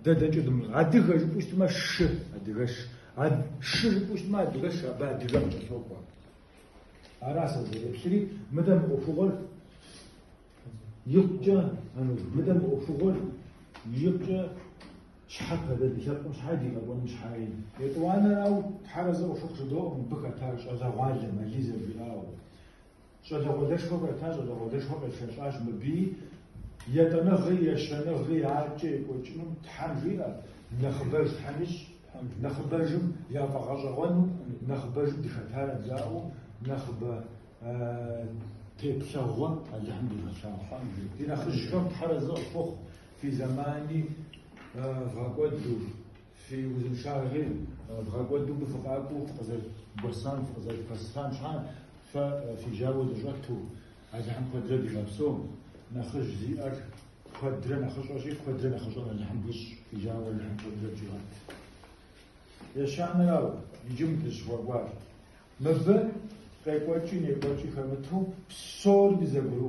Дэ дэнкӏэ дымыщӏэ. Адыгэ жыпӏэу щытмэ, шы, адыгэш. Шы жыпӏэу щытмэ, адыгэш, абы адыгэ къыкӏэлъокӏуэ. Ара сэ зэреплъри, мыдэ мы ӏуэхугъуэр икъукӏэ, мыдэ мы ӏуэхугъуэр икъукӏэ щхьэпэ дэ ди лъэпкъым щхьэи, ди къэкӏуэным щхьэи. Етӏуанэрауэ, Тхьэразэ къыфхухъу жыдоӏэ мыбы хэта щӏалэгъуалэм, Алий зэрыжиӏауэ. Щӏалэгъуалэшхуэ хэта, щӏалэгъуалэшхуэ къешэлӏащ мыбыи. Етӏаныгъи, ещаныгъи адэкӏэ екӏуэкӏыну Тхьэм жиӏэ, нэхъыбэж Тхьэм ищӏ, нэхъыбэжым яфӏэгъэщӏэгъуэну, нэхъыбэжым дыхэтарэт жаӏэу, нэхъыбэ теплъэгъуэ Алыхьым дигъэлъагъу. Ди нэхъыжьхэм Тхьэразэ къыфхухъу, фи зэмани вгъэкӏуэду, Фи узыншагъи вгъэкӏуэду мыбы фыкъакӏуэу фыкъызэрыгуэсам, фыкъызэрытпэсам щхьа, фэ фи жьауэ дыщӏэту, Алыхьым куэдрэ дигъэпсэу, нэхъыжь зиӏэр куэдрэ нэхъыщӏэщи, куэдрэ нэхъыщӏэн Алыхьым дищӏ, фи жьауэ Алыхьым куэдрэ тщӏигъэт. Ещанэрауэ, иджы мы дызыхуэкӏуар. Мыбы къекӏуэкӏи некӏуэкӏи хэмыту псори дызэгурыӏуэ.